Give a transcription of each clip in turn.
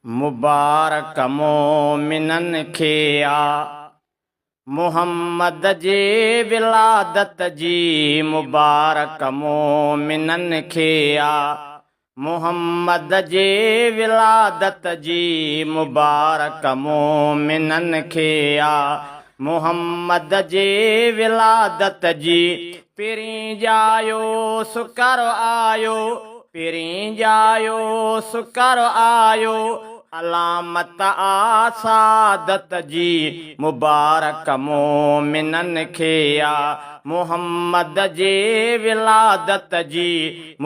مبارڪ مومنن کي آ محمد جي ولادت جي مبارڪ مومنن کي آ محمد جي ولادت جي مبارڪ مومنن کي آ محمد جي ولادت جي پرين ڄايو سڪر آيو پرين ڄايو سڪر آيو علامت آ سعادت جي مبارڪ مومنن کي آ محمد جي ولادت جي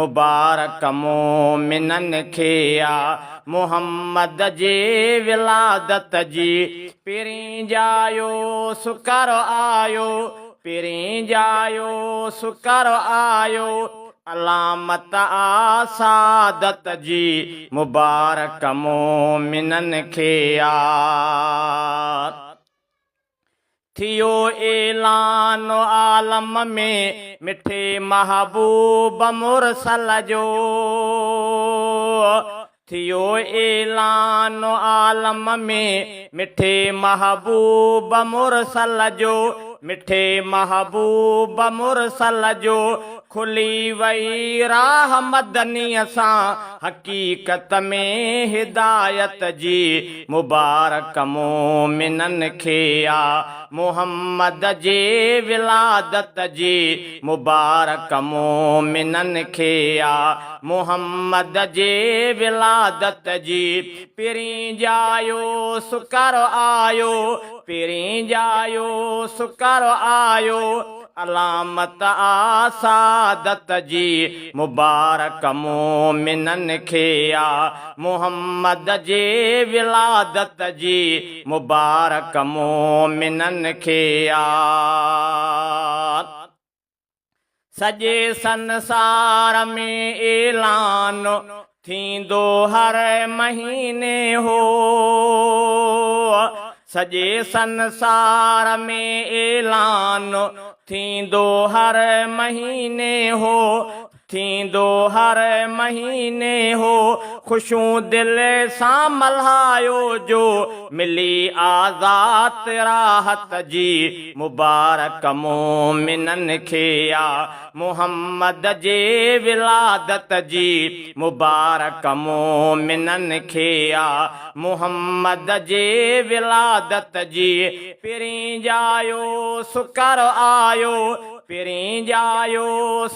مبارڪ مومنن کي آ محمد جي ولادت جي پرين ڄايو سڪر آيو پرين ڄايو سڪر آيو علامت آ سعادت جي مبارڪ مومنن کي آ. ٿيو اعلان عالم ۾ مٺي محبوب مرسل جو ٿيو اعلان عالم ۾ مٺي محبوب مرسل جو مٺي محبوب مرسل جو کلي وئي راهه مدنيء سان حقيقت ۾ هدايت جي مبارڪ مومنن کي آ محمد جي ولادت جي مبارڪ مومنن کي آ محمد جي ولادت جي پرين ڄايو سڪر آيو پرين ڄايو سڪر آيو علامت آ سعادت جي مبارڪ مومنن کي آ محمد جي ولادت جي مبارڪ مومنن کي آ. سڄي سنسار ۾ اعلان ٿيندو هر مهيني هو سڄي سنسار ۾ اعلان ٿيندو هر مهيني هو ٿيندو هر مهيني هو خوشيون دل سان ملهايو جو ملي آزاد راحت جي مبارڪ مومنن کي آ محمد جي ولادت جي مبارڪ مومنن کي آ محمد جي ولادت جي پرين ڄايو سڪر آيو پرين ڄايو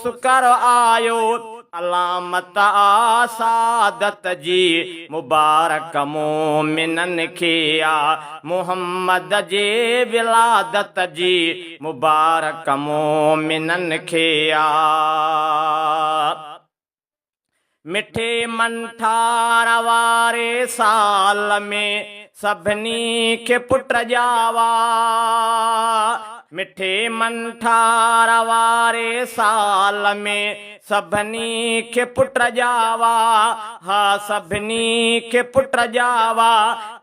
سڪر آيو علامت آ سعادت جي مبارڪ مومنن کي آ محمد جي ولادت جي مبارڪ مومنن کي آ. مٺي منٺار واري سال ۾ سڀني کي پٽ ڄاوا. مٺي منٺار واري سال ۾ سڀني کي پٽ ڄاوا. ها سڀني کي پٽ ڄاوا.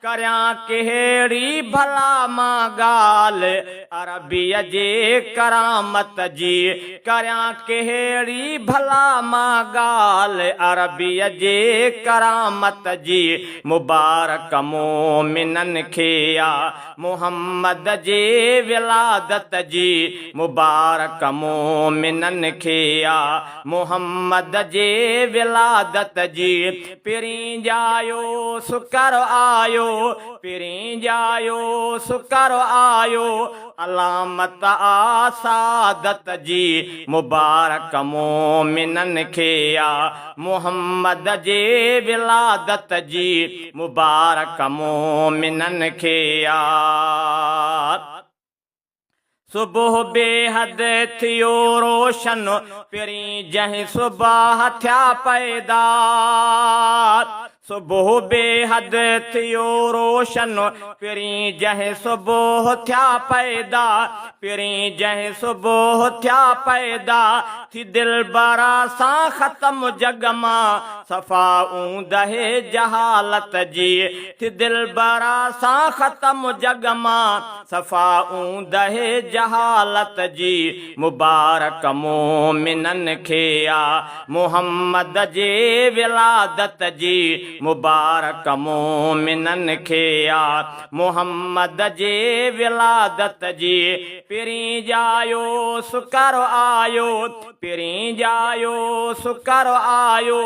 ڪريان ڪهڙي ڀلا مان ڳالهه عربيء جي ڪرامت جي. ڪريان ڪهڙي ڀلا مان ڳالهه عربيء جي ڪرامت جي مبارڪ مومنن کي آ محمد جي ولادت جي مبارڪ مومنن کي آ محمد جي ولادت جي پرين ڄايو سڪر آيو پرين ڄايو سڪر آيو علامت آ سعادت جي مبارڪ مومنن کي آ محمد جي ولادت جي مبارڪ مومنن کي آ. صبح بيحد ٿيو روشن پرين جنهن صبح ٿيا پيدا. صبح بيحد ٿيو روشن پرين جنهن صبح ٿيا پيدا پرين جنهن صبح ٿيا پيدا ٿي دلبر سان ختم جڳ مان صفا اوندهه جهالت جي ٿي دلبر سان ختم جڳ مان صفا اوندهه جهالت جي مبارڪ مومنن کي آ محمد جي ولادت جي. مبارڪ مومنن کي آ محمد جي ولادت جي. پرين ڄايو سڪر آيو، پرين ڄايو سڪر آيو،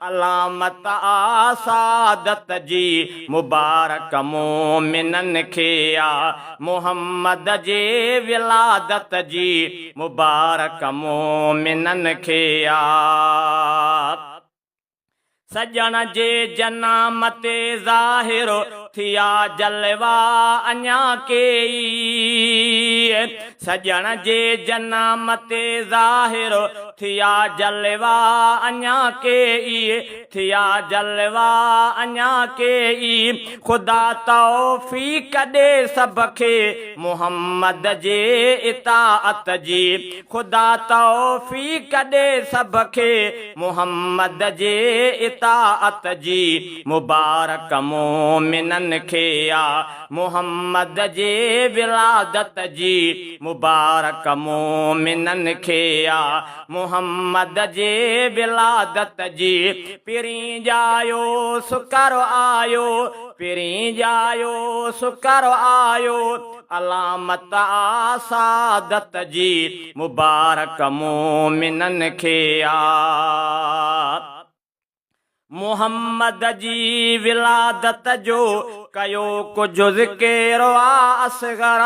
علامت آ سعادت جي، مبارڪ مومنن کي آ محمد جي ولادت جي، مبارڪ مومنن کي آ. سڄڻ جي جنم تي ظاهر ٿيا جلوا اڃا ڪيئي. سڄڻ جي جنم تي ظاهر ٿيا جلوا اڃا ڪيئي. ٿيا جلوا اڃا ڪيئي. خدا توفيق ڏي سڀ کي محمد جي اطاعت جي. خدا توفيق ڏي سڀ کي محمد جي اطاعت جي. مبارڪ مومنن کي آ محمد جي ولادت جي. مبارڪ مومنن کي آ محمد جي ولادت جي. پرين ڄايو سڪر آيو، پرين ڄايو سڪر آيو، علامت آ سعادت جي، مبارڪ مومنن کي آ محمد جي ولادت جو، ڪيو ڪجهه ذڪر آ اصغر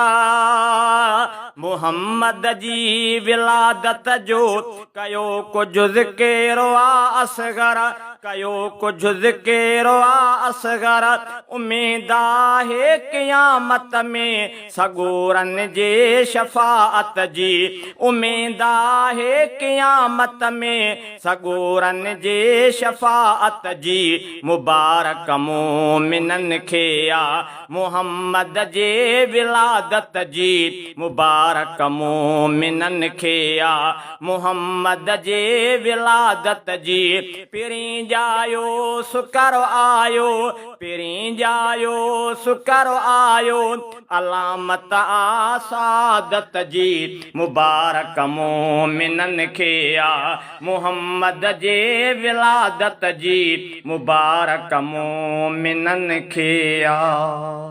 محمد جي ولادت جو، ڪيو ڪجهه ذڪر آ اصغر، ڪيو ڪجهه ذڪر آ اصغر، اميد آهي قيامت ۾ سڳورن جي شفاعت جي، اميد آهي قيامت ۾ سڳورن جي شفاعت جي، مبارڪ مومنن کي آ محمد جي ولادت جي، مبارڪ مومنن کي آ محمد جي ولادت جي. پرين ڄايو سڪر آيو، پرين ڄايو سڪر آيو، علامت آ سعادت جي، مبارڪ مومنن کي آ محمد جي ولادت جي، مبارڪ مومنن کي آ.